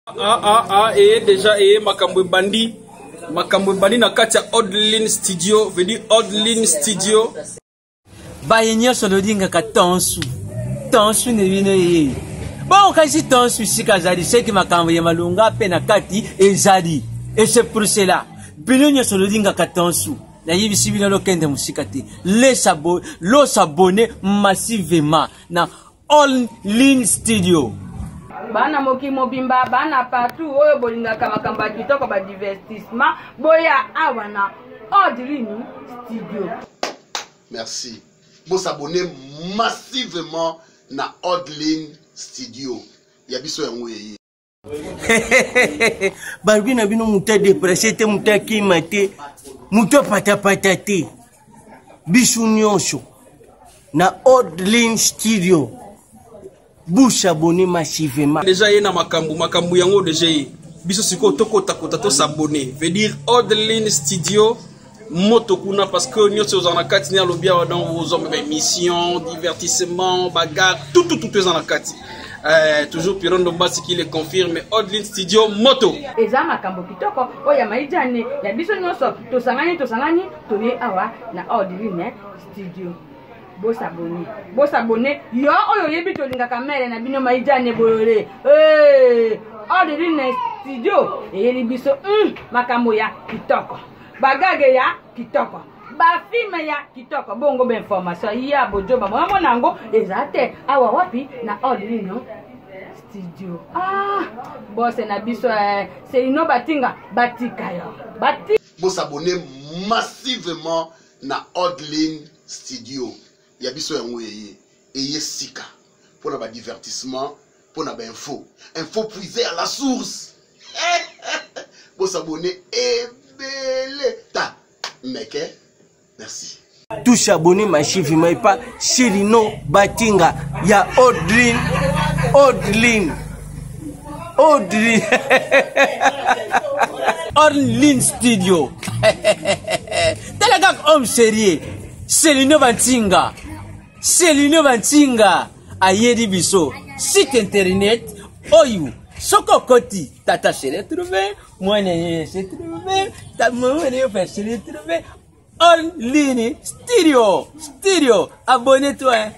Ah, ah, ah, eye deja eye makambo ebandi makambo ebandi na kati ya Odeline Studio veut dire Odeline Studio baye nyonso lolingaka tonsu tonsu ne bino ye bongo kasi tonsu esika azali seki makambo ya malonga mpe na kati ezali et c'est pour cela bino nyonso lolingaka tonsu nayebisi bino lokende mosika te losabone massivement na All Line Studio. Bana mokili mobimba, bana partout oyo bolingaka makambo ya kitoko ba divertissement, boya awa na Odeline Studio. Merci. Bo s'abonner massivement na Odeline Studio. Ya biso yango yeye. Balobi na bino moto adepresse te, moto akima te, moto apatapata te, biso nyonso na Odlin Studio bouche abonné massivement. Deja ye na makambo makambo yango deja ye biso sikoyo tokotakota tosabonne veut dire Odlin Studio moto kuna parce que nyonso ozala na kati ne alobi awa donc ozwa ba émission divertissement bagarre tout tout tout eza na kati. Toujours Piron Ndombasi qui le confirme Odlin Studio moto eza makambo kitoko oyo ya maijane ya biso nyonso tosangani tosangani toye awa na Odlin Studio. Bosabone bosabone yo oyo oyebi tolingaka mere na bino maijane boyole hey, Odlin Studio eyeli biso makambo ya kitoko, bagage ya kitoko, bafilme ya kitoko, bongo bainformation ya bojoba mona yango eza te awa wapi na Odlin Studio. Ah, bose na biso Selino Batinga batika yo bati. Bosabone massivement na Odlin Studio ya biso yango yeye eye sika pona ba divertissement, pona ba info, info puisée à la source. Bosabone ebele ta meke. Merci. Tous abonnés massivement et pas Selino Batinga ya Odlin Odlin Odlin Odlin Studio. Tala kaka homme sérieux Selino Batinga, Selino Batinga ayeli biso site internet oyo soki okoti tata se retrouve, mwana ye se retrouve, mama ye fa se retrouve. Online Studio, Studio, abonne-toi, hein.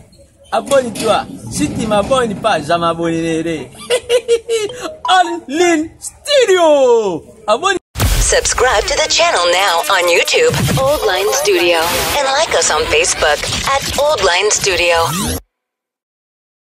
Abonne-toi. Si tu m'abonnes pas, je m'abonnerai. Online Studio. Abonne. Subscribe to the channel now on YouTube, Old Line Studio, and like us on Facebook at Old Line Studio.